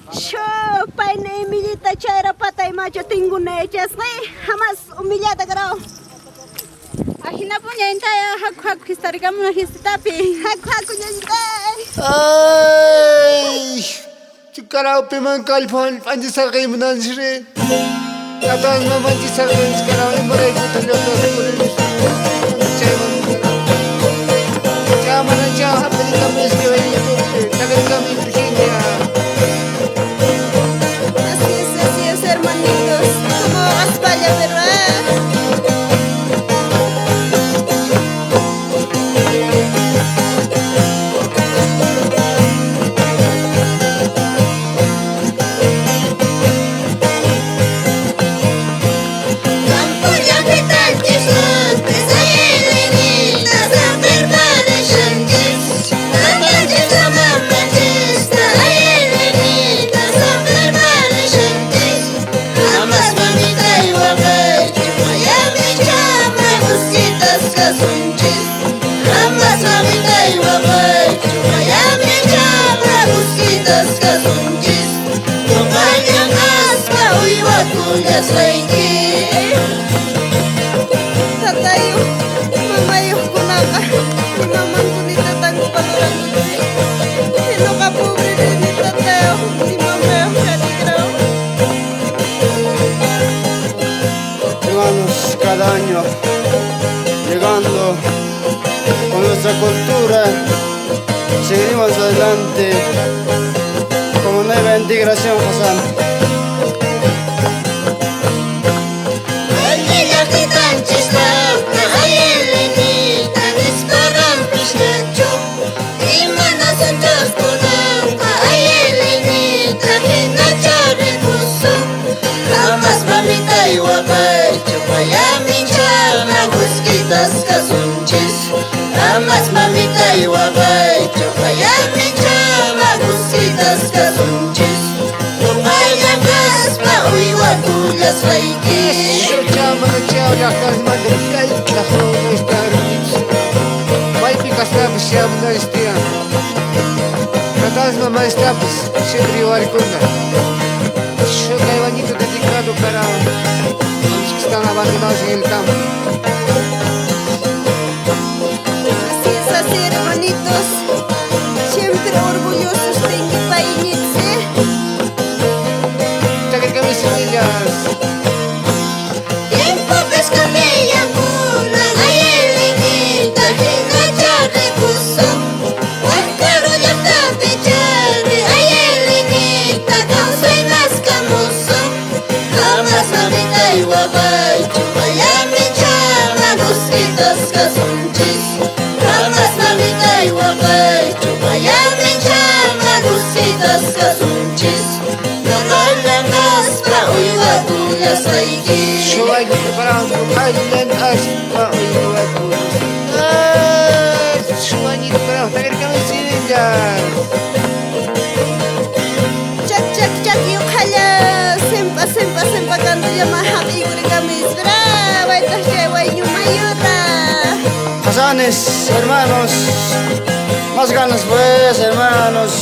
Sho, payna imillita chayra patay macho tinguna echasqi jamás humillada creo. Ajinapuña intaya haku haku histarikamuna histitapi haku haku ñañitay. Ay! Chukaraupiman kallpan p'anchisarqaymunanchikri. Tatan mamanchisarqanchik karaw imaraykuta llaqtata puriris. Chayman Chamananchaw hap'irikamusqa waynitupi takarikami Virginia. Así es, hermanitos. Como aspalla, ¿verdad? Tatayuq, mamayuqkunaqa imamanku tatanku valorankuchik. Ñuqa pobre ni tatayuq ni mamayuq kani creo. Hermanos, cada año llegando con nuestra cultura, seguimos adelante como nueva integración, Hassan. Chamananchaw llaqtasmanta kallpaq runasta hermanitos. Maypi kaspapas shamunanchik tiyan. Tatasma maestapis siempre yuwarikuna. Kay wañito dedicado para los que están abandonados en el campo. Así es, así, hermanitos. Siempre orgullosos de mi país, ¿eh? Takarikami semillas. Shuwayku preparamos allan aspa uywakunas. Shuwañito preparamos takarikami semillas. Chak chak chak yuqhalla sempa sempa sempa kantullama hap'ikurikami espera waytaq chay wayñu mayura. Hasanes, hermanos, más ganas pues, hermanos.